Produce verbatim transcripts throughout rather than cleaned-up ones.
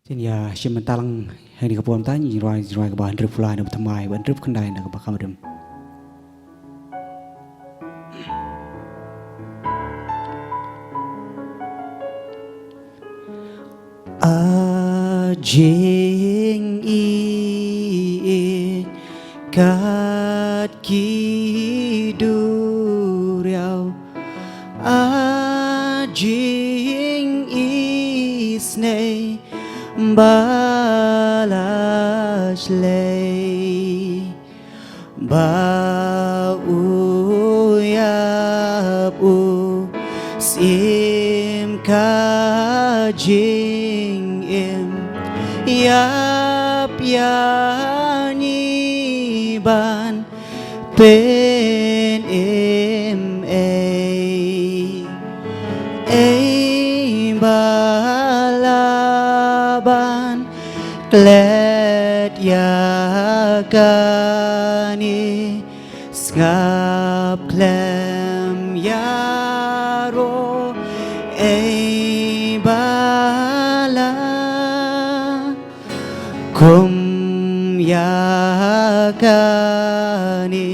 Te ïa shim bynta lang ha kane ka por mynta, ngi rwai, ngi rwai kaba hynriewphew lai na ka ba thymmai bad hynriewphew khyndai na ka ba kham rim. A jingïeit kat ki duriaw, a jingisynei ba la shlei. Ba u ïap u syiem ka jingim, ïap ïa ngi ban pynim ei. Ei ba la ban klet ïa kane, sngap khlem ïaroh. Ei ba la kum ïa kane,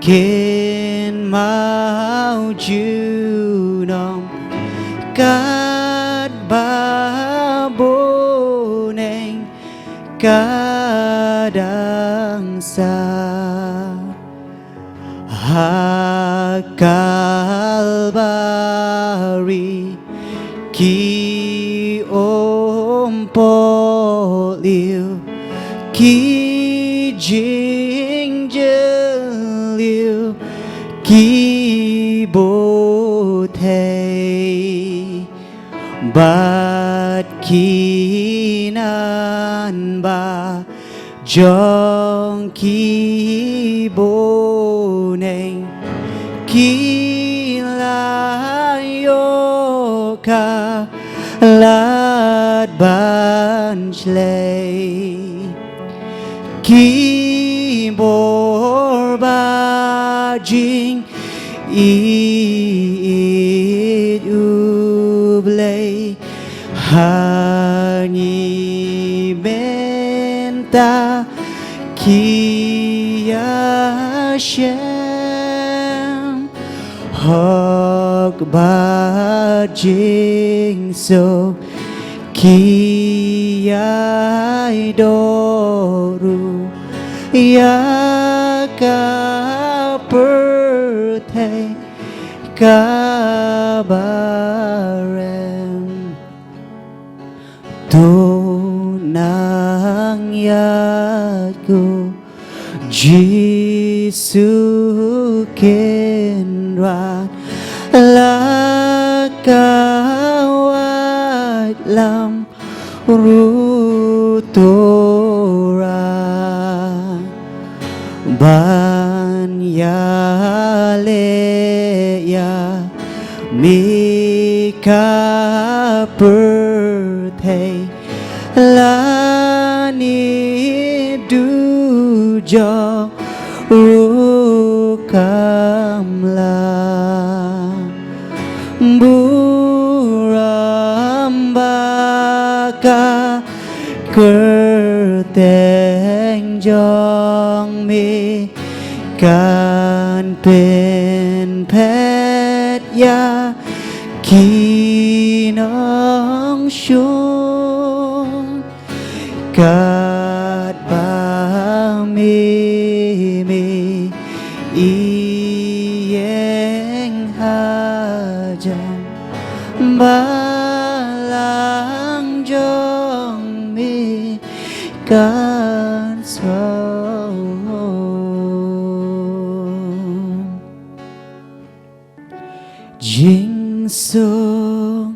kin mawjud ong katba bun eng ka dang sah. Ha Kalbari ki um pohliew, ki jingjylliew, ki buthei bad ki nan ba jong ki bun eng, ki la ïoh ka lad ban shlei. Ki bor ba jingïeit U Blei ha ngi mynta ki ïashem. Hok bad jingsuk ki ïai doh ruh ïa ka pyrthei kaba rem. To nang ïaid ko Jisu Kynrad, la ka waitlam ruh to rah. Ban ïaleh ïa me ka pyrthei, lane dujok ruh kam lah. Burom ba ka kyrteng jong me kan pynphet ïa ki nongshun. Katba me, me ïeng hajan, balang jong me kan sah. Jingsuk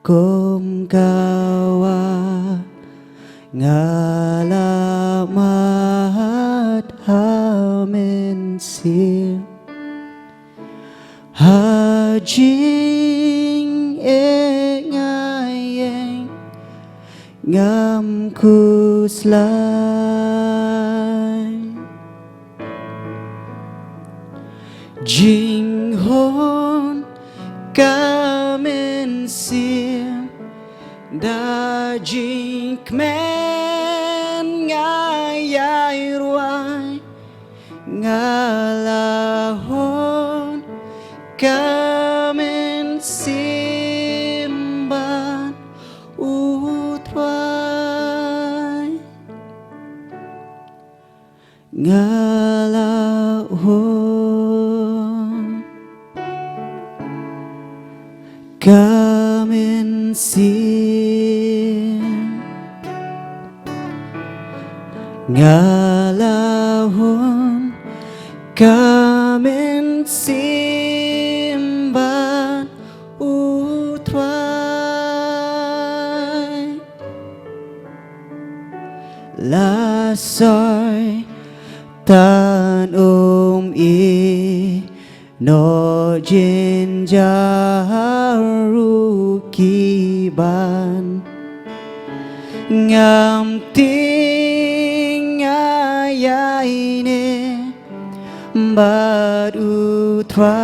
kum ka wah, nga la mad ha Mynsiem. Ha jingeh nga ïeng, ngam khuslai. Jinghun ka Mynsiem Da jingkmen nga ïai rwai, nga la hun ka mynsiem bad U Trai. Nga la hun ka mynsiem. Nga la hun ka mynsiem bad U Trai. La Soitan um ïehnoh jynjar ruh ki ban. Ngam tieng nga ïaineh bad U Trai.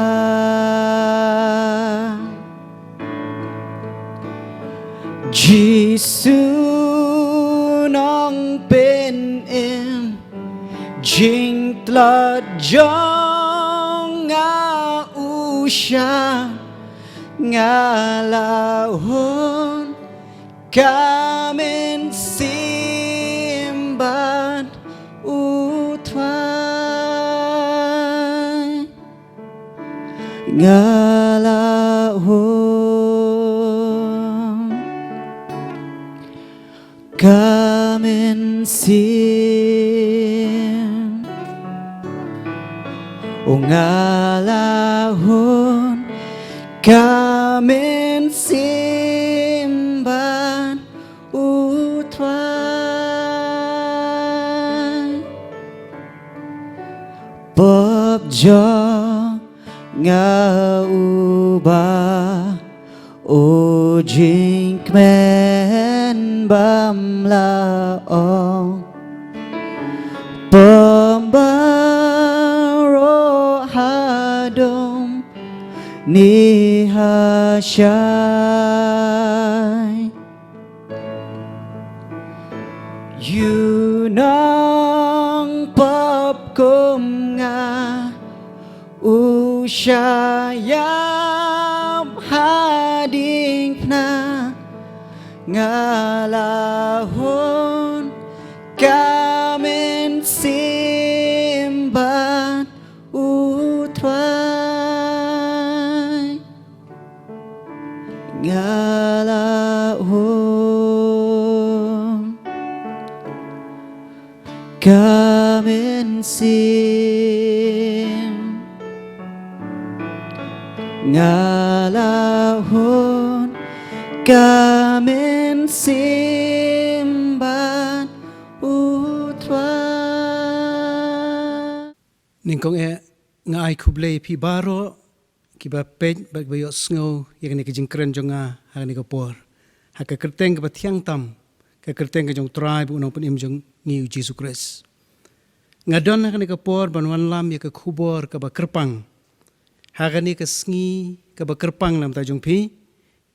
Jisu Nongpynim, jingtlot jong nga u sha, nga la hun ka mynsiem bad U Trai. Nga la hun ka mynsiem. O nga la hun ka mynsiem bad U Trai. Pop jong nga uba u jingkmen bym lah ong. Pop baroh ha dum ni ha shai. Ïoh nang pop kum nga u sha ïap ha diengphna, nga la hun ka mynsiem bad U Trai. Nga la hun ka mynsiem. Nga la hun ka mynsiem bad U Trai. Nyngkong eh nga ai khublei phi baroh kiba peit bad ba ïohsngew ïa kane ka jingkren jong nga ha kane ka por. Ha ka kyrteng kaba thiang tam, ka kyrteng ka jong U Trai bad U Nongpynim jong ngi U Jisu Khrist. Nga don ha kane ka por ban wanlam ïa ka khubor kaba kyrpang ha kane ka sngi kaba kyrpang na ka bynta jong phi,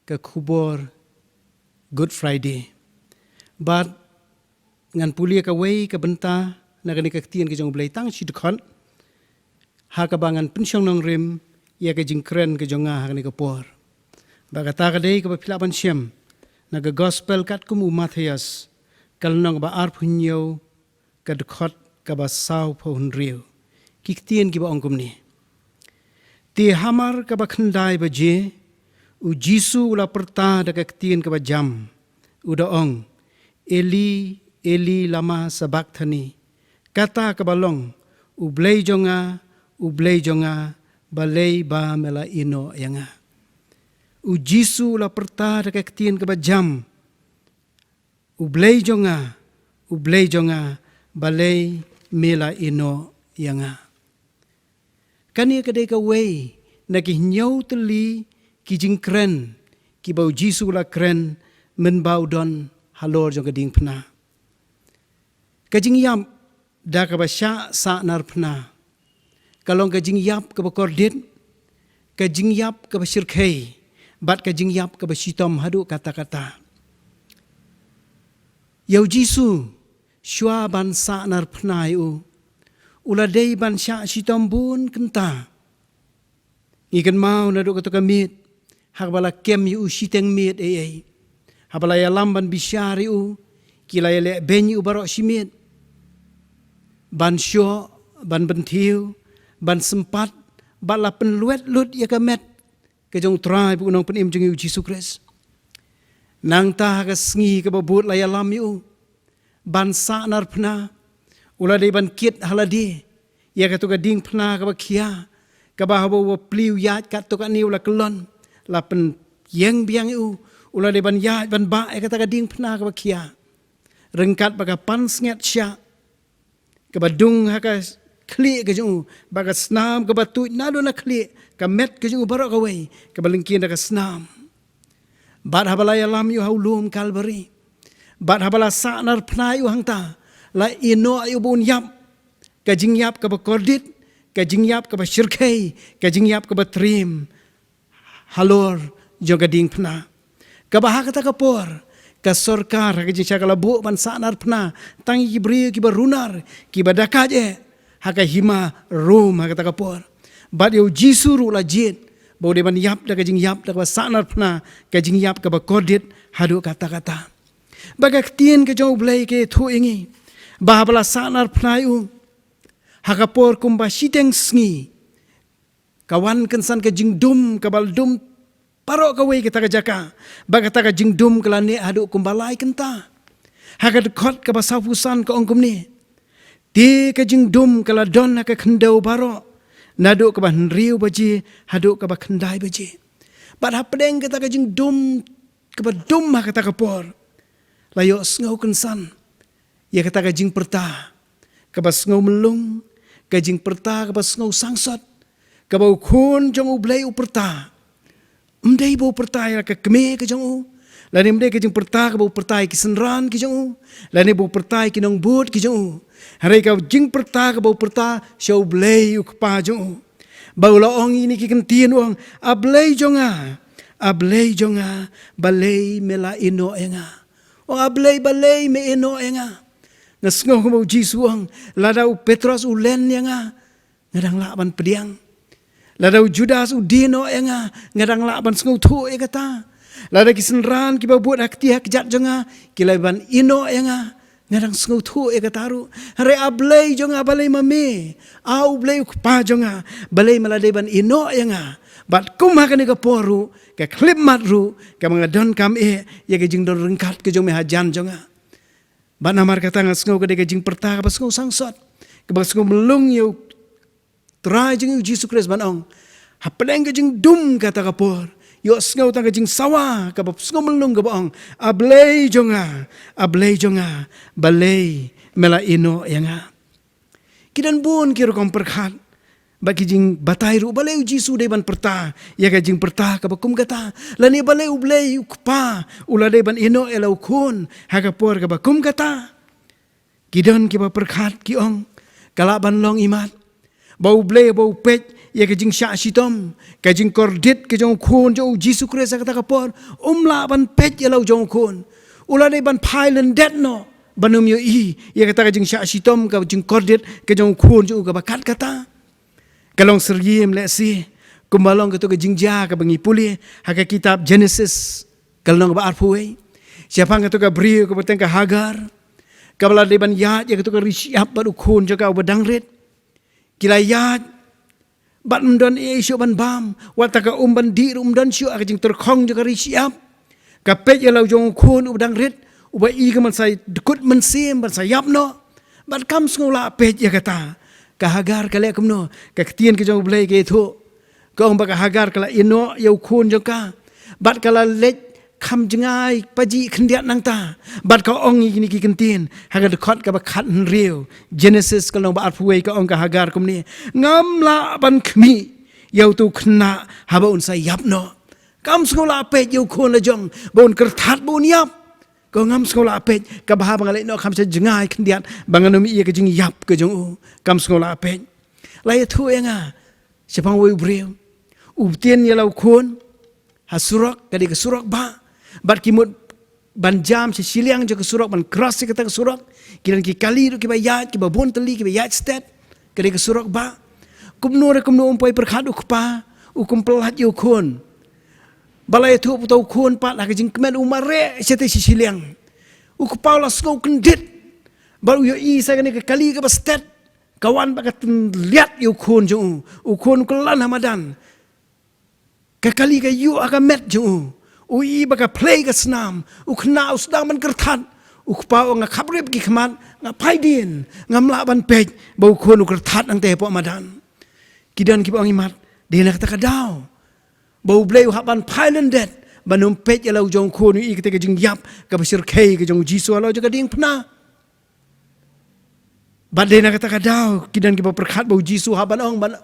ka khubor Good Friday. Bad ngan pule ïa kawei ka bynta na kane ka ktien ka jong U Blei tang shi dkhot, ha kaba ngan pynshong nongrim ïa ka jingkren ka jong nga ha kane ka por. Bad kata ka dei kaba phi lah ban shem na ka Gospel katkum u Mathaios, ka lynnong ba arphew hynñiew, ka dkhot kaba sawphew hynriew. Ki ktien kiba ong kumne: Te hamar kaba khyndai baje, U Jisu u la pyrta da ka ktien kaba jam, u da ong, "Eli, Eli, lama sabakthani?" Kata kaba long, "U Blei jong nga, U Blei jong nga, balei ba me la ïehnoh ïa nga?" U Jisu u la pyrta da ka ktien kaba jam, "U Blei jong nga, U Blei jong nga, balei me la ïehnoh ïa nga?" Kane ka dei kawei na ki hynñiew tylli ki jingkren kiba U Jisu u la kren mynba u don halor jong ka diengphna. Ka jingïap da kaba shah sahnarphna ka long ka jingïap kaba kordit, ka jingïap kaba shyrkhei, bad ka jingïap kaba shitom haduh katta katta. Ïa u Jisu, shuwa ban sahnarphna ïa u, u la dei ban shah shitom bun kynta. Ngi kynmaw naduh kato ka miet, ha kaba la kem ïa u shiteng miet ei ei. Haba la ïalam ban bishar ïa u, ki la ïaleh beiñ ïa u baroh shi miet. Ban shoh, ban bynthiew, ban sympat, bad la pynlwet lut ïa ka met ka jong u Trai bad u Nongpynim jong ngi u Jisu Khrist. Nangta ha ka sngi kaba bud la ïalam ïa u ban sahnarphna, u la dei ban kit ha lade ïa kato ka diengphna kaba khia, kaba haba u plie u ïaid katto katne u la kyllon, la pynïeng biang ïa u, u la dei ban ïaid ban bah ïa kata ka diengphna kaba khia. Ryngkat bad ka pansngiat shiah kaba dung ha ka khlieh ka jong u, bad ka snam kaba tuid naduh na khlieh, ka met ka jong u baroh kawei kaba lyngkien da ka snam. Bad haba la ïalam ïa u ha u lum Kalbari, bad haba la sahnarphna ïa u hangta, la ïehnoh ïa u ba un ïap ka jingïap kaba kordit, ka jingïap kaba shyrkhei, ka jingïap kaba triem halor jong ka diengphna. Kaba ha kata ka por ka sorkar ha ka jingshah ka la buh ban sahnarphna tang ïa ki briew kiba runar, kiba dakaid eh, ha ka hima Rom ha kata ka por. Bad ïa u Jisu ruh la jied ba u dei ban ïap da ka jingïap da kaba sahnarphna, ka jingïap kaba kordit haduh katta katta. Bad ka ktien ka jong U Blei ka ïathuh ïa ngi ba haba la sahnarphna ïa u, ha ka por kumba shiteng sngi, ka wan kynsan ka jingdum kaba la dum baroh kawei kata ka jaka. Bad kata ka jingdum ka la neh haduh kumba lai kynta. Ha ka dkhot kaba sawphew san ka ong kumne: Te ka jingdum ka la don ha ka khyndew baroh, naduh kaba hynriew baje haduh kaba khyndai baje. Bad hapdeng kata ka jingdum kaba dum ha kata ka por, la ïohsngew kynsan ïa kata ka jingpyrta kaba sngewmlung, ka jingpyrta kaba sngewsangsot, kaba u Khun jong U Blei u pyrta. Ym dei ba u pyrta ïa ka kmie ka jong u, lane ym dei ka jingpyrta kaba u pyrta ïa ki synran ki jong u, lane ba u pyrta ïa ki nongbud ki jong u. Hynrei ka jingpyrta kaba u pyrta sha U Blei u Kpa jong u. Ba u la ong ïa kine ki kyntien, u ong: A Blei jong nga, A Blei jong nga, balei me la ïehnoh ïa nga? Ong: A Blei, balei me ïehnoh ïa nga? Nga sngew kumba u Jisu u ong: Lada u Petros u len ïa nga, nga dang lah ban pdiang. Lada u Judas u die noh ïa nga, nga dang lah ban sngewthuh ïa kata. Lada ki synran kiba bud ha kti ha kjat jong nga ki la ban ïehnoh ïa nga, nga dang sngewthuh ïa kata ruh. Hynrei A Blei jong nga, balei ma me, A U Blei u Kpa jong nga, balei me la dei ban ïehnoh ïa nga? Bad kum ha kane ka por ruh, ka khyllipmat ruh, kaba nga donkam eh ïa ka jingdon ryngkat ka jong me hajan jong nga. Bad namar kata nga sngew ka dei ka jingpyrta kaba sngewsangsot, kaba sngewmlung ïa u Trai jong ngi u Jisu Khrist ban ong, hapdeng ka jingdum kata ka por, ïohsngew tang ka jingsawa kaba sngewmlung kaba ong: A Blei jong nga, A Blei jong nga, balei me la ïehnoh ïa nga? Ki don bun ki rukom pyrkhat bad ki jingbatai ruh balei u Jisu u dei ban pyrta ïa ka jingpyrta kaba kum kata, lane balei U Blei u Kpa u la dei ban ïehnoh ïa la u Khun ha ka por kaba kum kata. Ki don kiba pyrkhat ki ong, ka lah ban long imat ba U Blei ba u peit ïa ka jingshah shitom, ka jingkordit ka jong u Khun jong u Jisu Khrist ha kata ka por, um lah ban peit ïa la u jong u Khun. U la dei ban phai lyndet noh ban ym ïohi ïa kata ka jingshah shitom, ka jingkordit ka jong u Khun jong u kaba kat kata. Ka long syriem lehse kumba long kato ka jingjia kaba ngi pule ha ka kitab Jenesis, ka lynnong ba arphew wei, shaphang kato ka briew kaba kyrteng ka Hagar, kaba la dei ban ïaid ïa kato ka ri shyiap bad u khun jong ka uba dang rit. Ki la ïaid bad ym don ei ei shuh ban bam, wat tang ka um ban dih ruh ym don shuh ha ka jingtyrkhong jong ka ri shyiap. Ka peit ïa la u jong u khun uba dang rit, uba i ka ban sa dkut mynsiem, ban sa ïap noh. Bad kam sngew lah peit ïa kata. Ka Hagar ka leh kumno? Ka ktien ka jong U Blei ka ïathuh, ka ong ba ka Hagar ka la ïehnoh ïa u khun jong ka, bad ka la leit kham jngai pajih khyndiat nangta, bad ka ong ïa kine ki kyntien ha ka dkhot kaba khathynriew, Jenesis ka lynnong ba arphew wei, ka ong ka Hagar kumne: Ngam lah ban khmih ïa uto u khynnah haba un sa ïap noh. Kam sngew lah peit ïa u khun la jong ba un kyrthat ba un ïap. Ka ong ngam sngew lah peit, kaba haba nga leit noh kham sa jngai khyndiat ba ngan ym ïohi ïa ka jingïap ka jong u. Kam sngew lah peit. La ïathuh ïa nga shaphang uwei u briew uba tieng ïa la u khun ha surok, ka dei ka surok bah, bad ki mut ban jam sha shiliang jong ka surok, ban cross ïa kata ka surok. Ki don ki kali ruh kiba ïaid, kiba bun tylli, kiba ïaid stet. Ka dei ka surok ba. Kumno re kumno um poi pyrkhat u kpa, u kum pyllait ïa u khun. Ba la ïathuh pat u khun pat ha ka jingkmen u mareh shatei sha shiliang. U kpa u la sngew kyndit. Ba u ïohi sa kane ka kali kaba stet. Ka wan ba ka tynliat ïa u khun jong u. U khun u kyllon ha madan. Ka kali ka ïuh ha ka met jong u. U i ba ka plie ka snam. U khynnah u sdang ban kyrthat. U kpa u ong nga khaprip ki khmat, nga phai dien, ngam lah ban peit ba u khun u kyrthat hangtei hapoh madan. Ki don kiba ong imat, dei na kata ka daw ba U Blei u hap ban phai lyndet ban ym peit ïa la u jong u khun, u i kata ka jingïap kaba shyrkhei ka jong U Jisu ha la u jong ka diengphna. Bad dei na kata ka daw, ki don kiba pyrkhat ba U Jisu hap ban ong, ban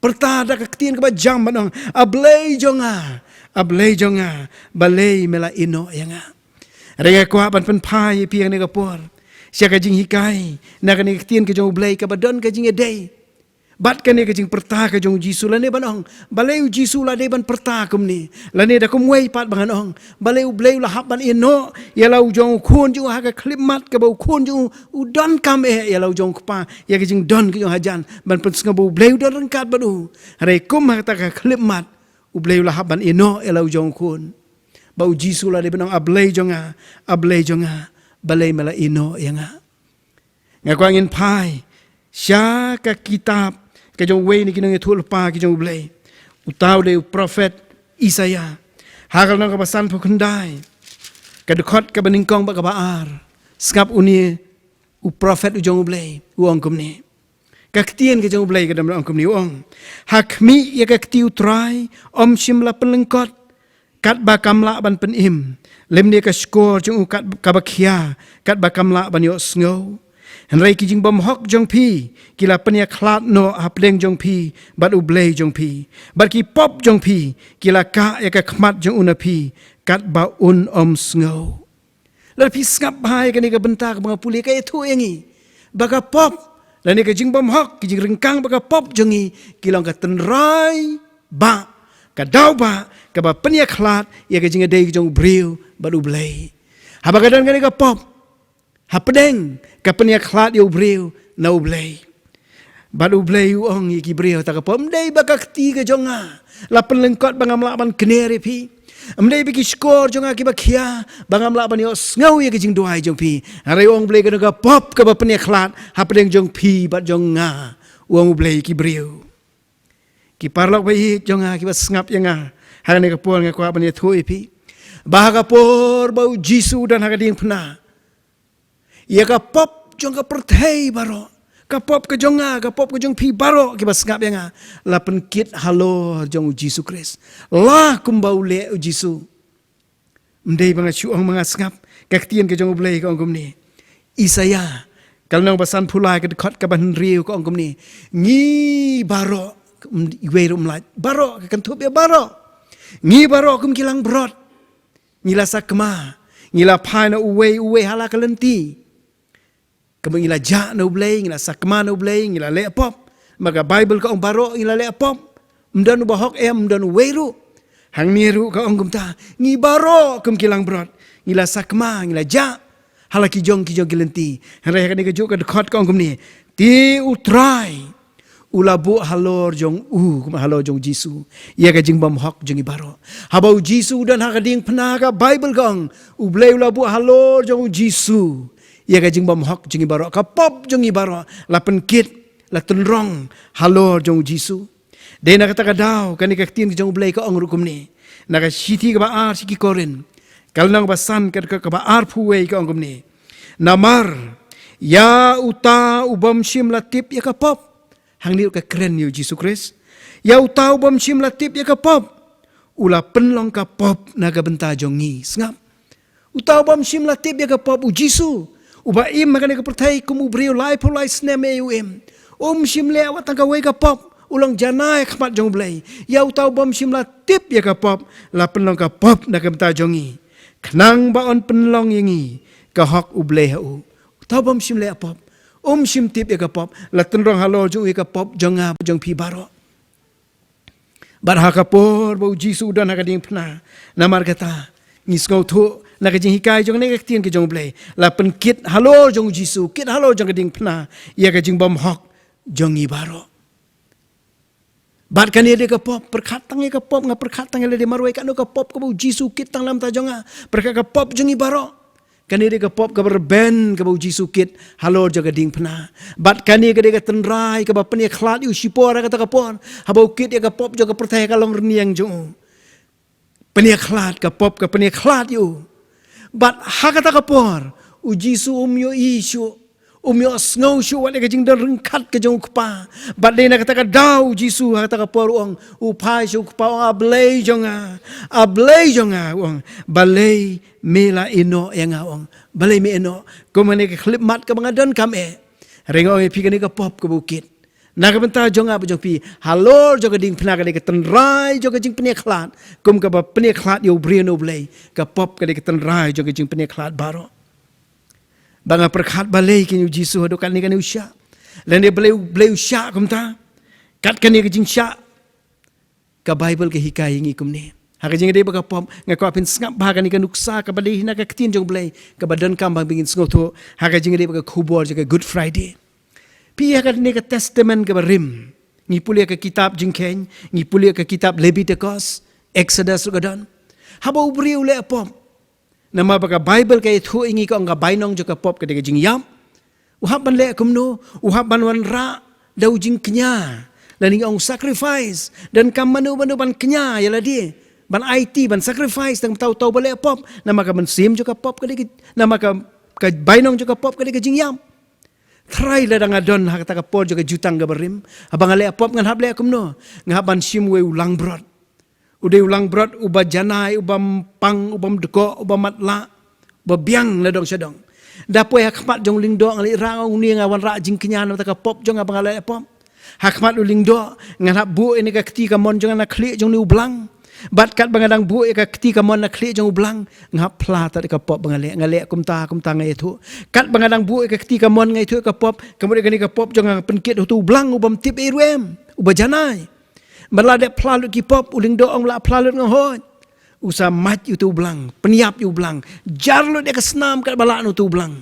pyrta da ka ktien kaba jam ban ong, A Blei jong nga, A Blei jong nga, balei me la ïehnoh ïa nga. Hynrei nga kwah ban pynphai ïa phi ha kane ka por sha ka jinghikai na kane ka ktien ka jong U Blei kaba don ka jingïadei bad kane ka jingpyrta ka jong U Jisu, lane ban ong, balei U Jisu u la dei ban pyrta kumne, lane da kumwei pat ba ngan ong, balei U Blei u la hap ban ïehnoh ïa la u jong u khun jong u ha ka khyllipmat kaba u khun jong u u donkam eh ïa la u jong u kpa, ïa ka jingdon ka jong u hajan, ban pynsngew ba U Blei u don ryngkat bad u. Hynrei kum ha kata ka khyllipmat U Blei u la hap ban ïehnoh ïa la u jong u khun. Ba U Jisu u la dei ban ong, A Blei jong nga, A Blei jong nga, balei me la ïehnoh ïa nga. Nga kwah ngin phai sha ka kitab ka jong uwei na ki nongïathuhlypa ki jong U Blei, uta u dei u prophet Isaiah. Ha ka lynnong kaba sanphew khyndai, ka dkhot kaba nyngkong bad kaba ar. Sngap une u prophet u jong U Blei u ong kumne. Ka ktien ka jong U Blei ka dang ong kumne, u ong, Ha khmih ïa ka kti U Trai ym shym la pynlyngkot, katba kam lah ban pynim, lymne ka shkor jong u kat, kaba khia, katba kam lah ban ïohsngew. Hynrei ki jingbymhok jong phi ki la pynïakhlad noh hapdeng jong phi bad U Blei jong phi, bad ki pop jong phi ki la kah ïa ka khmat jong u na phi, katba un ym sngew. Lada phi sngap bha ïa kane ka bynta kaba nga pule, ka ïathuh ïa ngi ba ka pop lane ka jingbymhok, ka jingryngkang bad ka pop jong ngi, ki long ka tynrai ba, ka daw ba kaba pynïakhlad ïa ka jingïadei ka jong u briew bad U Blei. Haba ka don kane ka pop hapdeng, ka pynïakhlad ïa u briew na U Blei. Bad U Blei u ong ïa ki briew, ta ka pop, ym dei ba ka kti ka jong nga la pynlyngkot ba ngam lah ban kner ïa phi. Ym dei ba ki shkor jong nga kiba khia ba ngam lah ban ïohsngew ïa ka jingduwai jong phi. Hynrei u ong U Blei, ka don ka pop kaba pynïakhlad hapdeng jong phi bad jong nga, u ong U Blei ïa ki briew. Ki paralok ba ïeit jong nga kiba sngap ïa nga ha kane ka por, nga kwah ban ïathuh ïa phi ba ha ka por ba U Jisu u don ha ka diengphna, ïa ka pop jong ka pyrthei baroh, ka pop ka jong nga, ka pop ka jong phi baroh kiba sngap ïa nga, la pynkit halor jong U Jisu Khrist. La kumba u leh U Jisu. Ym dei ba nga shu ong ba nga sngap, ka ktien ka jong U Blei ka ong kumne. Isaiah, ka lynnong ba sanphew lai, ka dkhot kaba hynriew ka ong kumne. Ngi baroh, ym, iwei ruh ym lait, baroh, ka kynthup ïa baroh. Ngi baroh kum ki langbrot ngi la sakma, ngi la phai na uwei uwei ha la ka lynti. Kumba ngi la jah na U Blei, ngi la sakma na U Blei, ngi la leh pop. Namar ka Baibl ka ong baroh ngi la leh pop. Ym don uba hok, em, ym don uwei ruh. Hangne ruh ka ong kumta, ngi baroh kum ki langbrot ngi la sakma, ngi la jah ha la ki jong ki jong ki lynti. Hynrei ha kane kajuh ka dkhot ka ong kumne. Te U Trai u la buh halor jong u, kumba halor jong U Jisu, ïa ka jingbymhok jong ngi baroh. Haba U Jisu u don ha ka diengphna, ka Baibl ka ong, U Blei u la buh halor jong U Jisu ïa ka jingbymhok jong ngi baroh, ka pop jong ngi baroh la pynkit, la tynrong halor jong U Jisu. Dei na kata ka daw, kane ka ktien ka jong U Blei ka ong ruh kumne. Na ka shithi kaba ar sha ki Korinth, ka lynnong ba san, ka dkhot kaba arphew wei ka ong kumne. Namar ïa uta u bym shym la tip ïa ka pop. Hangne ruh ka kren ïa U Jisu Khrist. Ïa uta u bym shym la tip ïa ka pop, u la pynlong ka pop na ka bynta jong ngi. Sngap. Uta u bym shym la tip ïa ka pop, U Jisu, uba im ha kane ka pyrthei kum u briew laiphew lai snem, eh, u im. Um shym leh wat tang kawei ka pop, u long janai ha khmat jong U Blei. Ïa uta u bym shym la tip ïa ka pop, la pynlong ka pop na ka bynta jong ngi, khnang ba un pynlong ïa ngi ka hok U Blei ha u. Uta u bym shym leh pop, um shym tip ïa ka pop, la tynrong halor jong u ïa ka pop jong nga, jong phi baroh. Bad ha ka por ba U Jisu u don ha ka diengphna, namar kata ngi sngewthuh Na ka jinghikai jong kane ka ktien ka jong U Blei, la pynkit halor jong U Jisu, kit halor jong ka diengphna ïa ka jingbymhok jong ngi baroh. Bad kane dei ka pop, pyrkhat tang ïa ka pop, nga pyrkhat tang ïa lade marwei, katno ka pop kaba U Jisu kit tang na ka bynta jong nga, pyrkhat ka pop jong ngi baroh. Kane dei ka pop kaba rben kaba U Jisu kit halor jong ka diengphna. Bad kane ka dei ka tynrai kaba pynïakhlad ïa u shipor ha kata ka por, haba u kit ïa ka pop jong ka pyrthei ha ka longrynïeng jong u. Pynïakhlad, ka pop ka pynïakhlad ïa u. Bad ha kata ka por, U Jisu um ïohi shuh, um ïohsngew shuh wat ïa ka jingdon ryngkat ka jong U Kpa. Bad dei na kata ka daw U Jisu ha kata ka por u ong, u phai sha U Kpa, u ong, A Blei jong nga, A Blei jong nga, u ong, balei me la ïehnoh ïa nga, u ong, balei me ïehnoh? Kum kane ka khyllipmat kaba nga donkam eh. Hynrei nga ong ïa phi, kane ka pop kaba u kit na ka bynta jong nga bad jong phi halor jong ka diengphna ka dei ka tynrai jong ka jingpynïakhlad, kum kaba pynïakhlad ïa u briew na U Blei. Ka pop ka dei ka tynrai jong ka jingpynïakhlad baroh. Ba nga pyrkhat balei kane U Jisu haduh katne kane u shah, lane balei, balei u shah kumta. Kat kane ka jingshah, ka Baibl ka hikai ïa ngi kumne. Ha ka jingïadei bad ka pop, nga kwah phin sngap bha kane ka nuksa kaba dei hi na ka ktien jong U Blei, kaba donkam ba ngin sngewthuh ha ka jingïadei bad ka khubor jong ka Good Friday. Phi, ha kane ka Testament kaba rim, ngi pule ïa ka kitab Jingkheiñ, ngi pule ïa ka kitab Leviticus, Exodus ruh ka don. Haba u briew u leh pop, namar ba ka Baibl ka ïathuh ïa ngi, ka ong ka bainong jong ka pop ka dei ka jingïap. U hap ban leh kumno? U hap ban wanrah da u jingkñia, lane ngi ong sacrifice. Donkam mano mano ban kñia ïa lade, ban aiti, ban sacrifice tang tau tau ba leh pop. Namar ka mynsiem jong ka pop ka dei ka, namar ka, ka bainong jong ka pop ka dei ka jingïap. Tharai lada nga don ha kata ka por jong ka jutang kaba rim, haba nga leh pop ngan hap leh kumno? Nga hap ban shim uwei u langbrot. U dei u langbrot uba janai, uba ym pang, uba ym dkoh, uba ym matlah, uba biang na dong sha dong. Da poi ha khmat jong u lyngdoh, nga leit rah, nga ong, une nga wanrah jingkñia na ka bynta ka pop jong nga ba nga leh pop. Ha khmat u lyngdoh ngan hap buh ïa kane ka kti kamon jong nga na khlieh jong une u blang. Bad katba nga dang buh ïa ka kti kamon na khlieh jong u blang, nga hap phla tad ïa ka pop ba nga leh, nga leh kumta kumta, nga ïathuh. Katba nga dang buh ïa ka kti kamon, nga ïathuh ïa ka pop, ka mut ïa kane ka pop jong nga nga pynkit ha uto u blang uba ym tip ei ruh em, uba janai. Ba la dep phla lut ki pop, u lyngdoh ong la phla lut, nga ong hooid. U sa mait ïa uto u blang, pynïap ïa u blang, jar lut ïa ka snam katba lah na uto u blang.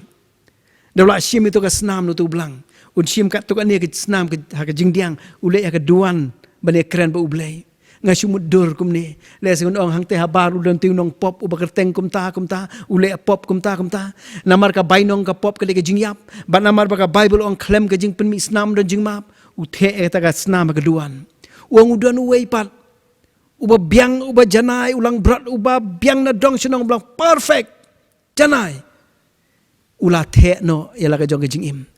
Da u la shim ïa uto ka snam na uto u blang, un shim katto katne ka snam ka, ha ka jingdiang, u leh ïa ka duwan ban ïakren bad U Blei. Nga shu mutdur kumne. Lehse ngan ong hangta habar u don te u nongpop uba kyrteng kumta kumta, u leh pop kumta kumta. Namar ka bainong ka pop ka dei ka jingïap, bad namar ba ka Baibl ong khlem ka jingpynmih snam don jingmap, u theh ïa kata ka snam ha ka duwan. U ong u don uwei pat uba biang, uba janai, u langbrot uba biang na dong sha dong, u blang perfect, janai. U la theh noh ïa la ka jong ka jingim.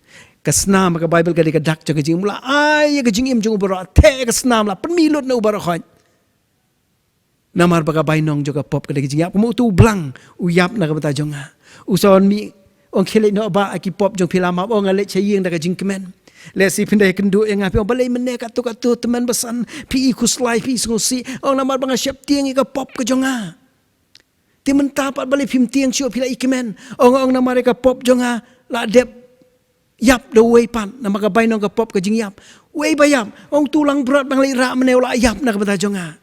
Ka snam ha ka Baibl ka dei ka dak jong ka jingim. U la ai ïa ka jingim jong u baroh, theh ïa ka snam, la pynmih lut na u baroh khoit. Namar ba ka bainong jong ka pop ka dei ka jingïap. Kumno uto u blang u ïap na ka bynta jong nga? U sa wan mih, ong khie leit noh bah ïa ki pop jong phi, la map. Ong nga leit sha ïing da ka jingkmen. Lehse phin da ïakynduh ïa nga, phi ong balei mynne katto katto, tymmen basan, phi i khuslai, phi i sngewsih. Ong namar ba nga sheptieng ïa ka pop ka jong nga. Te mynta pat balei phim tieng shuh, phi la i kmen? Ong, ong namar ïa ka pop jong nga la dep ïap da uwei pat, namar ka bainong ka pop ka jingïap. Uwei ba ïap? Ong uto u langbrot ba nga leit rah mynne u la ïap na ka bynta jong nga.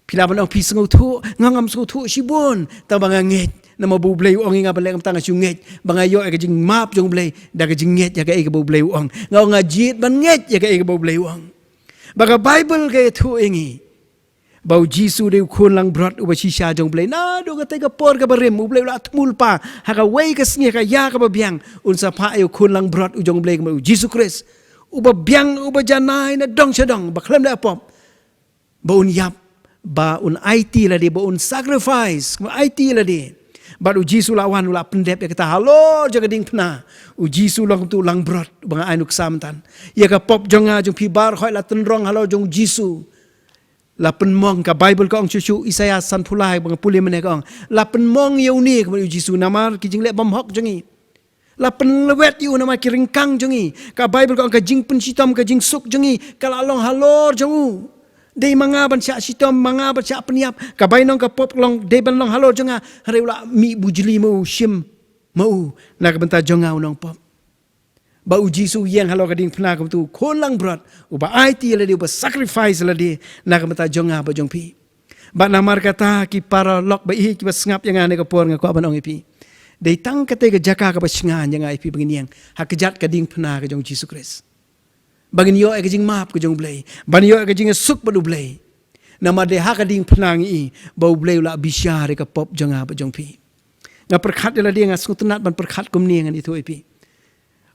Phi lah ban ong phi sngewthuh, nga ngam sngewthuh shibun, tang ba nga ngeit. Namar ba U Blei u ong ïa nga ban leh kumta, nga shu ngeit. Ba nga ïoh ïa ka jingmap jong U Blei da ka jingngeit ïa kaei kaba U Blei u ong. Nga ong nga jied ban ngeit ïa kaei kaba U Blei u ong. Ba ka Baibl ka ïathuh ïa ngi ba U Jisu u dei u khun langbrot uba shisha jong U Blei. Naduh katei ka por kaba rim, U Blei u la thmu lypa ha kawei ka sngi, ha ka ïa kaba biang, un sa phah ïa u khun langbrot u jong U Blei, kumba U Jisu Khrist, uba biang, uba janai na dong sha dong, ba khlem leh pop, ba un ïap, ba un aiti ïa lade, ba un sacrifice, ba un aiti ïa lade. Bad U Jisu u la wan, u la pyndep ïa kata halor jong ka diengphna. U Jisu u long kumto u langbrot uba nga ai nuksa mynta. Ïa ka pop jong nga jong phi baroh khoit la tynrong halor jong U Jisu. La pynmong, ka Baibl ka ong shuh shuh, Isaïah sanphew lai ba nga pule mynne ka ong, la pynmong ïa une, ka mut U Jisu, namar ki jingleh bymhok jong ngi. La pynlwet ïa u namar ki ryngkang jong ngi. Ka Baibl ka ong ka jingpynshitom, ka jingsuk jong ngi ka la long halor jong u. Dei ma nga ban shah shitom, ma nga ban shah pynïap. Ka bainong ka pop ka long, dei ban long halor jong nga. Hynrei u la mih bujli ma u, shim ma u na ka bynta jong nga u nongpop. Ba U Jisu u ïeng halor ka diengphna kum uto u khun langbrot uba aiti ïa lade, uba sacrifice ïa lade na ka bynta jong nga bad jong phi. Bad namar kata ki paralok ba ïeit kiba sngap ïa nga ha kane ka por, nga kwah ban ong ïa phi, dei tang katei ka jaka kaba shngaiñ ïa nga ïa phi ba ngin ïeng ha kjat ka diengphna ka jong u Jisu Khrist. Ba ngin ïoh ïa ka jingmap ka jong u Blei, ban ïoh ïa ka jingsuk bad u Blei. Namar dei ha ka diengphna ngi i ba u Blei u la bishar ïa ka pop jong nga bad jong phi. Nga pyrkhat ïa lade, nga sngewtynnat ban pyrkhat kumne, ngan ïathuh ïa phi.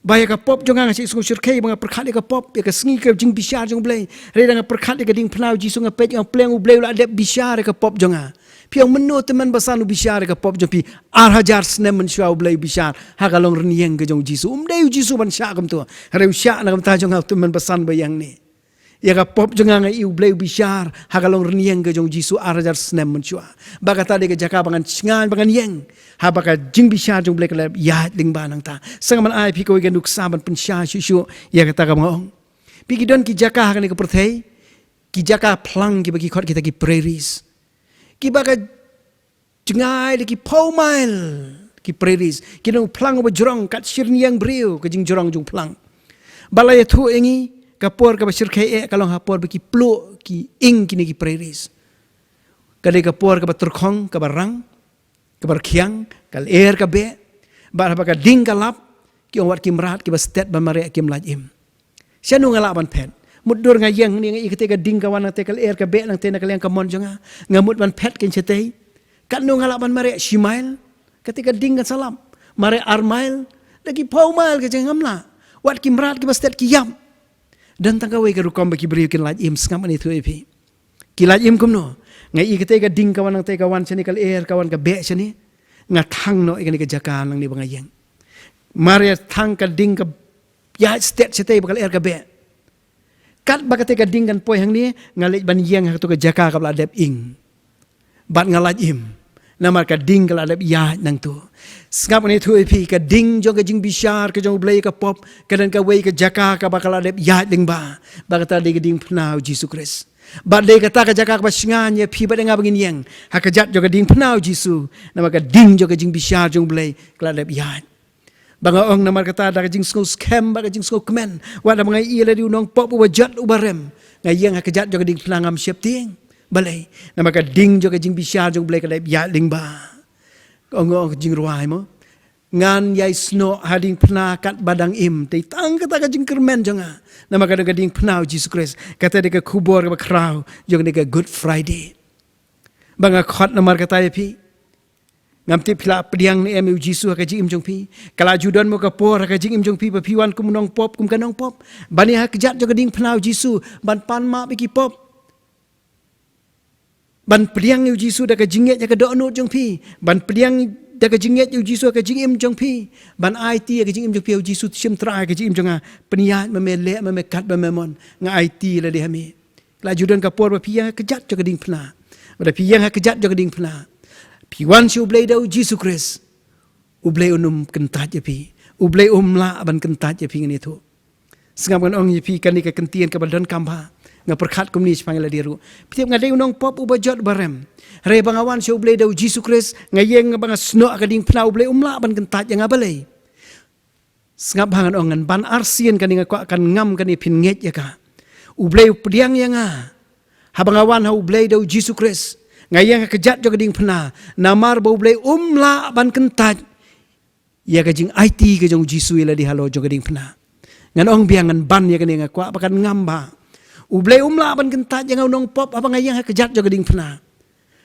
Ba ïa ka pop jong nga, nga shu sngewsyrkhei ba nga pyrkhat ïa ka pop, ïa ka sngi ka jingbishar jong u Blei. Hynrei da nga pyrkhat ïa ka diengphna u Jisu, nga peit, nga pdiang, u Blei u la dep bishar ïa ka pop jong nga. Phi ong mynno u tymmen basan u bishar ïa ka pop jong phi? Ar hajar snem mynshuwa u Blei u bishar ha ka longrynïeng ka jong u Jisu. Um dei u Jisu ban shah kumto, hynrei u shah na ka bynta jong nga u tymmen basan ba ïeng ne. Ïa ka pop jong nga, nga i u Blei u bishar ha ka longrynïeng ka jong u Jisu ar hajar snem mynshuwa. Ba kata dei ka jaka ba ngan shngaiñ, ba ngan ïeng ha ba ka jingbishar jong u Blei ka la ïaid lyngba nangta. Sngap, ngan ai phi kawei ka nuksa ban pynshai shuh shuh ïa kata kaba nga ong. Phi, ki don ki jaka ha kane ka pyrthei, ki jaka phlang kiba ki khot kita ki prairies, kiba ka jngai da ki phew mile ki prairies, ki nongphlang uba jrong kat shirniang briew ka jingjrong jong phlang. Ba la ïathuh ïa ngi, ka por kaba shyrkhei eh ka long ha por ba ki pluh ki ing kine ki prairies. Ka dei ka por kaba tyrkhong, kaba rang, kaba rkhiang, ka lyer ka beh. Bad haba ka ding ka lap, ki ong wat ki mrad kiba stet ba mareh kim lait im. Shano nga lah ban phet? Mutdur nga ïeng hangne, nga i katei ka ding ka wan nangtei, ka lyer ka beh nangtei na ka liang kamon jong nga. Nga mut ban phet kein shatei. Katno nga lah ban mareh? Shi mile. Katei ka ding kan sa lap. Mareh ar mile. Da ki phew mile ka jong nga, ngam lah. Wat ki mrad kiba stet ki ïap. Don tang kawei ka rukom ba ki briew kin lait im. Sngap, ngan ïathuh ïa phi. Ki lait im kumno? Nga i katei ka ding ka wan nangtei, ka wan shane, ka lyer ka wan ka beh shane. Nga thang noh ïa kane ka jaka nangne ba nga ïeng. Mar ïa thang ka ding ka ïaid stet shatei ba ka lyer ka beh. Katba katei ka ding kan poi hangne, nga leit ban ïeng ha kato ka jaka kaba la dep ing. Bad nga lait im. Namar ka ding ka la dep ïaid nangto. Sngap, ngan ïathuh ïa phi, ka ding jong ka jingbishar ka jong u Blei, ka pop, ka don kawei ka jaka kaba ka la dep ïaid lyngba. Ba kata dei ka diengphna u Jisu Khrist. Bad dei kata ka jaka kaba shngaiñ ïa phi bad ïa nga ba ngin ïeng ha kjat jong ka diengphna u Jisu. Namar ka ding jong ka jingbishar jong u Blei ka la dep ïaid. Ba nga ong namar kata da ka jingsngewskhem bad ka jingsngewkmen, wat lada nga i lade u nongpop uba jot uba rem, nga ïeng ha kjat jong ka diengphna, ngam sheptieng. Balei? Namar ka ding jong ka jingbishar jong u Blei ka la dep ïaid lyngba. Ong, ong ka jingrwai mo. Ngan ïai snoh ha diengphna katba dang im. Tei tang kata ka jingkyrmen jong nga. Namar ka don ka diengphna u Jisu Khrist. Kata dei ka khubor kaba khraw jong kane ka Good Friday. Ba nga khot namar kata ïa phi. Ngam tip phi la pdiang ne em ïa u Jisu ha ka jingim jong phi. Ka la ju don mo ka por ha ka jingim jong phi ba phi wan kum u nongpop, kum ka nongpop, ban ïeng ha kjat jong ka diengphna u Jisu, ban pan map ïa ki pop. Ban pdiang ïa u Jisu da ka jingngeit ha ka dohnud jong phi. Ban pdiang da ka jingngeit ïa u Jisu ha ka jingim jong phi. Ban aiti ïa ka jingim jong phi, ïa u Jisu, shim trai ha ka jingim jong nga. Pynïaid ma me, leh ma me, kat ba me mon. Nga aiti lade ha me. La ju don ka por ba phi ïeng ha kjat jong ka diengphna. Ba da phi ïeng ha kjat jong ka diengphna, phi wan sha u Blei da u Jisu Khrist, u Blei un ym kyntait ïa phi. U Blei um lah ban kyntait ïa phi, ngan ïathuh. Sngap, ngan ong ïa phi, kane ka kyntien kaba donkam bha. Nga pyrkhat kumne shaphang ïa lade ruh. Phi tip, nga dei u nongpop uba jot uba rem. Hynrei ba nga wan sha u Blei da u Jisu Khrist, nga ïeng, ba nga snoh ha ka diengphna, u Blei um lah ban kyntait ïa nga. Balei? Sngap bha, ngan ong, ngan ban arsien kane, nga kwah kan ngam kane, phin ngeit ïa ka. U Blei u pdiang ïa nga. Haba nga wan ha u Blei da u Jisu Khrist, nga ïeng ha kjat jong ka diengphna. Namar ba u Blei um lah ban kyntait ïa ka jingaiti ka jong u Jisu ïa lade halor jong ka diengphna. Ngan ong biang, ngan ban ïa kane, nga kwah ba kan ngam bha. U Blei um lah ban kyntait ïa nga u nongpop haba nga ïeng ha kjat jong ka diengphna.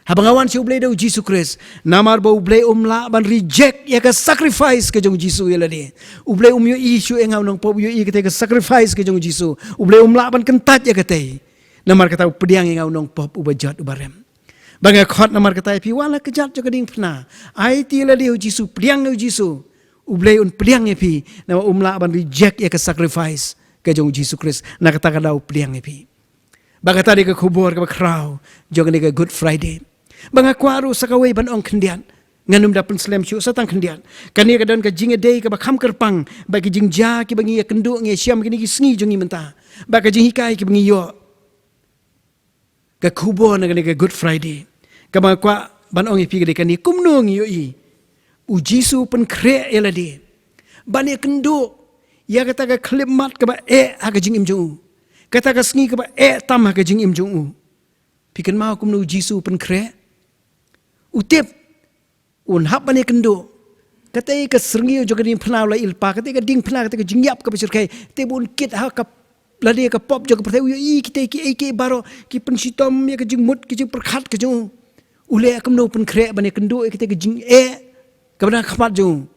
Haba nga wan sha u Blei da u Jisu Khrist, namar ba u Blei um lah ban reject ïa ka sacrifice ka jong u Jisu ïa lade. U Blei um ïohi shuh ïa nga u nongpop, u ïohi katei ka sacrifice ka jong u Jisu. U Blei um lah ban kyntait ïa katei. Namar kata u pdiang ïa nga u nongpop uba jot uba rem. Ba nga khot namar kata ïa phi, wan ha kjat jong ka diengphna. Aiti ïa lade ha u Jisu, pdiang ïa u Jisu. U Blei un pdiang ïa phi, namar um lah ban reject ïa ka sacrifice ka jong u Jisu Khrist. Na kata ka daw u pdiang ïa phi. Ba kata dei ka khubor kaba khraw jong kane ka Good Friday. Ba nga kwah ruh sa kawei ban ong khyndiat. Ngan ym da pynslem shuh, sa tang khyndiat. Kane ka don ka jingïadei kaba kham kyrpang bad ki jingjia kiba ngi ïakynduh, ngi ïashem kine ki sngi jong ngi mynta. Bad ka jinghikai kiba ngi ïoh. Ka khubor na kane ka Good Friday, kaba nga kwah ban ong ïa phi ka dei kane, kumno ngi ïohi u Jisu u pynkhreh ïa lade ban ïakynduh ïa kata ka khyllipmat kaba eh ha ka jingim jong u, kata ka sngi kaba eh tam ha ka jingim jong u. Phi kynmaw kumno u Jisu u pynkhreh? U tip un hap ban ïakynduh. Katei ka syrngiew jong ka diengphna u la ïohi lypa, katei ka diengphna, katei ka jingïap kaba shyrkhei, te ba un kit ha ka lade ka pop jong ka pyrthei, u ïohi kitei kiei kiei baroh, ki pynshitom ïa ka jingmut, ka jingpyrkhat ka jong u. U leh kumno u pynkhreh ban ïakynduh ïa katei ka jingeh kaba dang ha khmat jong u?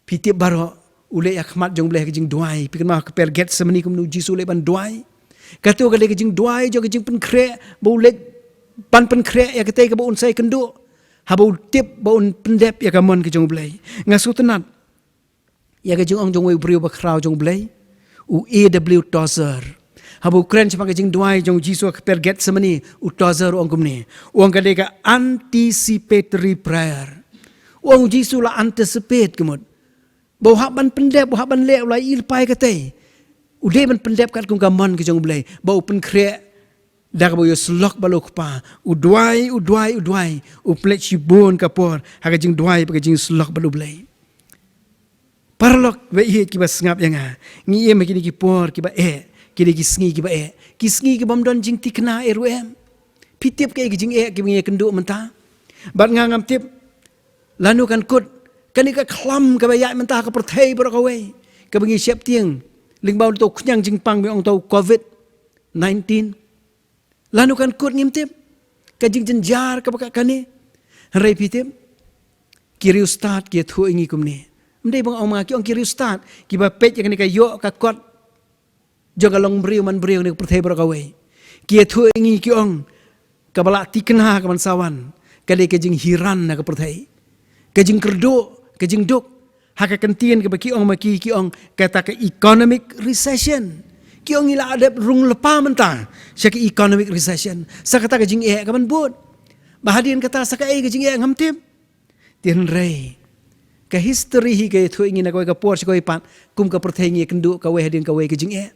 Phi tip baroh, u leh ïa khmat jong U Blei ha ka jingduwai. Phi kynmaw ha ka kper Gethsemane kumno u Jisu u leh ban duwai? Kato ka dei ka jingduwai jong ka jingpynkhreh, ba u leh ban pynkhreh ïa katei kaba un sa ïakynduh, haba u tip ba un pyndep ïa ka mon ka jong U Blei. Nga sngewtynnat ïa ka jingong jong uwei u briew bakhraw jong U Blei, u A W Tozer. Haba u kren shaphang ka jingduwai jong u Jisu ha ka kper Gethsemane, u Tozer u ong kumne. U ong ka dei ka anticipatory prayer. U ong u Jisu u la anticipate ka mut ba u hap ban pyndep, u hap ban leh, u la ïohi lypa ïa katei. U dei ban pyndep katkum ka mon ka jong U Blei, ba u pynkhreh da kaba u ïasyllok bad U Kpa. U duwai, u duwai, u duwai, u pynleit shibun ka por ha ka jingduwai bad ka jingïasyllok bad U Blei. Paralok ba ïeit kiba sngap ïa nga, ngi im ha kine ki por kiba eh, kine ki sngi kiba eh, ki sngi kibym don jingthikna eh ruh em. Phi tip kaei ka jingeh kaba ngi ïakynduh mynta? Bad nga ngam tip lano kan kut kane ka khlam kaba ïaid mynta ha ka pyrthei baroh kawei, kaba ngi sheptieng lyngba uto u khñiang jingpang ba ong uto u covid nineteen. Lano kan kut ngim tip ka jingjynjar kaba ka kane. Hynrei phi tip, ki riewstad ki ïathuh ïa ngi kumne. Ym dei ba nga ong, ma nga, ki ong ki riewstad kiba peit ïa kane ka ïoh ka kot jong ka longbriew manbriew ha kane ka pyrthei baroh kawei. Ki ïathuh ïa ngi ki ong, kaba la thikna ka ban sa wan ka dei ka jinghiran na ka pyrthei, ka jingkyrduh, ka jingduk. Ha ka kyntien kaba ki ong ma ki, ki ong kata ka economic recession. Ki ong ngi la dep rung lypa mynta sha ka economic recession, sa kata ka jingeh ka ban bud. Ba hadien kata sa kaei ka jingeh ngam tip. Te hynrei ka history hi ka ïathuh ïa ngi na kawei ka por sha kawei pat, kum ka pyrthei ngi ïakynduh kawei hadien kawei ka jingeh.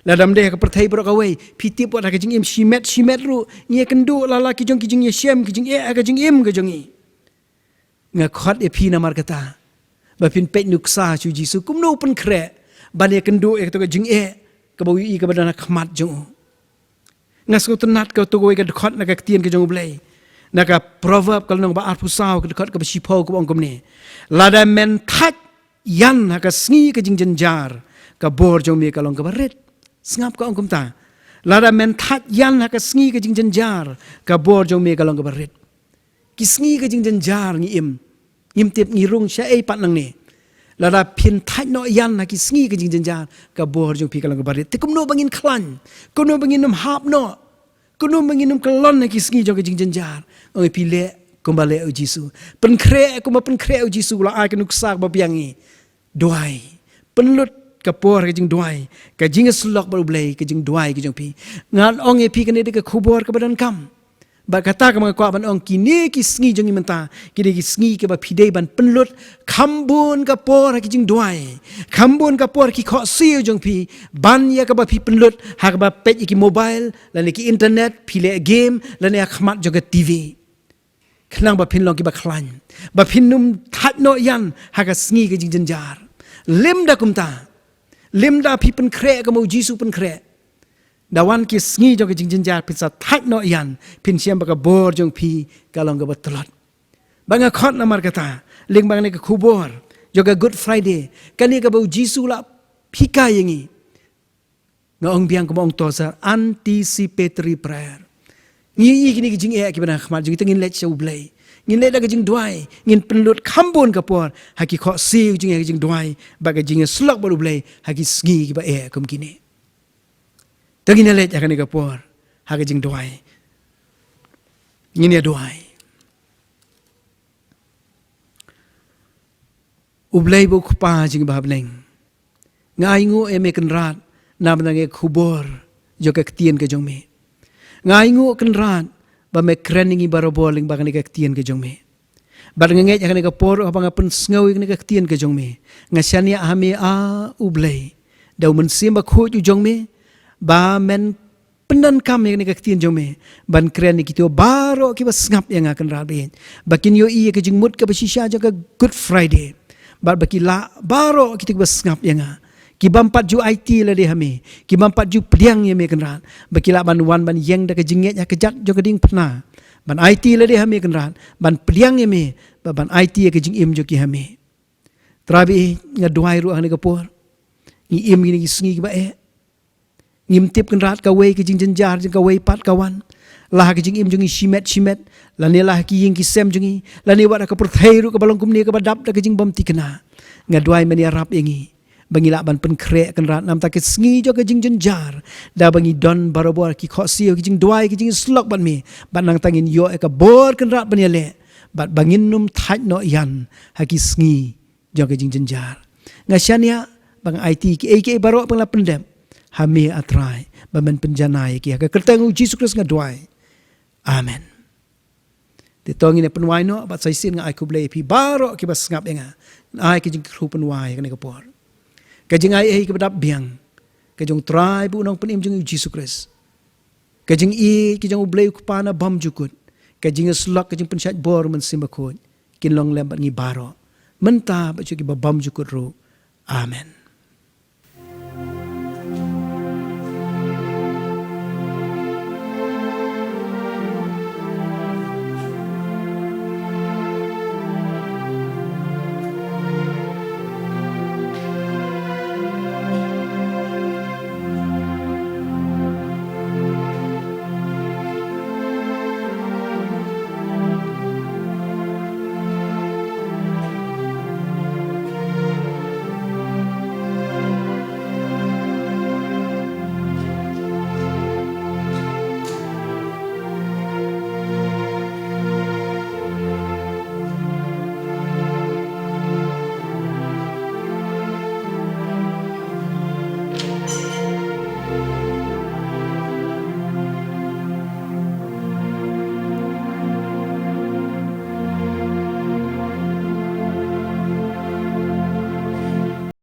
Lada ym dei ha ka pyrthei baroh kawei, phi tip, wat ha ka jingim shimet shimet ruh ngi ïakynduh la la ki jong ki jingïashem, ki jingeh ha ka jingim ka jong ngi. Nga khot ïa phi namar kata, ba phin peit nuksa sha u Jisu kumno u pynkhreh ban ïakynduh ïa kato ka jingeh kaba u ïohi kaba don ha khmat jong u. Nga sngewtynnat kato kawei ka dkhot na ka ktien ka jong U Blei, na ka Proverb ka lynnong ba arphew saw, ka dkhot kaba shiphew, kaba ong kumne: Lada men thait ïan ha ka sngi ka jingjynjar, ka bor jong me ka long kaba rit. Sngap, ka ong kumta: Lada men thait ïan ha ka sngi ka jingjynjar, ka bor jong me ka long kaba rit. Ki sngi ka jingjynjar ngi im, ngim tip ngi rung shaei pat nangne. Lada phin thait noh ïan ha ki sngi ka jingjynjar, ka bor jong phi ka long kaba rit. Te kumno ba ngin khlaiñ, kumno ba ngin ym hap noh, kumno ba ngin ym kyllon ha ki sngi jong ka jingjynjar? Ong ïa phi, leh kumba leh u Jisu. Pynkhreh kumba pynkhreh u Jisu, u la ai ka nuksa kaba biang ïa ngi. Duwai. Pynlut ka por ha ka jingduwai, ka jingïasyllok bad U Blei, ka jingduwai ka jong phi. Ngan ong ïa phi, kane dei ka khubor kaba donkam. Bad kata kaba nga kwah ban ong, kine ki sngi jong ngi mynta ki dei ki sngi kiba phi dei ban pynlut kham bun ka por ha ki jingduwai, kham bun ka por ha ki khohsiew jong phi, ban ïa kaba phi pynlut ha kaba peit ïa ki mobile lane ki internet, phi leh game lane ha khmat jong ka T V. Khnang ba phin long kiba khlaiñ, ba phin ym thait noh ïan ha ka sngi ka jingjynjar. Lymda kumta, lymda phi pynkhreh kumba u Jisu u pynkhreh, da wan ki sngi jong ka jingjynjar phin sa thait noh ïan, phin shem ba ka bor jong phi ka long kaba tlot. Ba nga khot namar kata, lyngba kane ka khubor jong ka Good Friday, kane kaba u Jisu u la hikai ïa ngi. Nga ong biang kumba ong u Tozer, anticipatory prayer. Ngi ïohi kine ki jingeh kiba na khmat jong ngi, te ngin leit sha U Blei. Ngin leit da ka jingduwai, ngin pynlut kham bun ka por ha ki khohsiew jong ngi ha ka jingduwai bad ka jingïasyllok bad U Blei ha ki sngi kiba eh kum kine. Te ngin ïa leit ha kane ka por ha ka jingduwai. Ngin ïa duwai. U Blei bad U Kpa jong ngi ba ha bneng, nga ainguh ïa me Kynrad na bynta kane ka khubor jong ka ktien ka jong me. Nga ainguh Kynrad ba me kren ïa ngi barabor lyngba kane ka ktien ka jong me. Bad nga ngeit ha kane ka por haba nga pynsngew ïa kane ka ktien ka jong me, nga shaniah ha me, ah U Blei, da U Mynsiem Bakhuid u jong me, ba men pyndonkam ïa kane ka ktien jong me ban kren ïa kito baroh kiba sngap ïa nga Kynrad ba ïeit, ba kin ïohi ïa ka jingmut kaba shisha jong ka Good Friday. Bad ba ki lah baroh kito kiba sngap ïa nga Ki bym pat ju aiti lade ha me, ki bym pat ju pdiang ïa me Kynrad, ba ki lah ban wan ban ïeng da ka jingngeit ha ka jait jong ka diengphna ban aiti lade ha me Kynrad, ban pdiang ïa me, ba ban aiti ïa ka jingim jong ki ha me. Trai baieit, nga duwai ruh ha kane ka por, ngi im ha kine ki sngi kiba eh, ngim tip Kynrad kawei ka jingjynjar jong kawei pat ka wan, la ha ka jingim jong ngi shimet shimet, lane la ha ki ïing ki sem jong ngi, lane wat ha ka pyrthei ruh kaba long kumne kaba dap da ka jingbymthikna. Nga duwai men ïarap ïa ngi ba ngi lah ban pynkhreh Kynrad na ka bynta ka sngi jong ka jingjynjar, da ba ngi don barabor ki khohsiew, ki jingduwai, ki jingïasyllok bad me, bad nangta ngin ïoh ïa ka bor Kynrad ban ïaleh, bad ba ngin nym thait noh ïan ha ki sngi jong ka jingjynjar. Nga shaniah ba nga aiti kiei kiei baroh ba nga la pyndep ha me A Trai, ba men pynjanai ïa ki ha ka kyrteng U Jisu Khrist nga duwai. Amen. Te to ngin ïa pynwai noh, bad sa shisien nga ai khublei ïa phi baroh kiba sngap ïa nga. Ngan ai ka jingkyrkhu pynwai ha kane ka por. Ka jingai ei kaba dap biang ka jong U Trai bad U Nongpynim jong ngi U Jisu Khrist, ka jingïeit ka jong U Blei U Kpa na bymjukut, ka jingïasyllok, ka jingpynshait bor U Mynsiem Bakhuid, kin long lem bad ngi baroh, mynta bad sha kiba bymjukut ruh. Amen.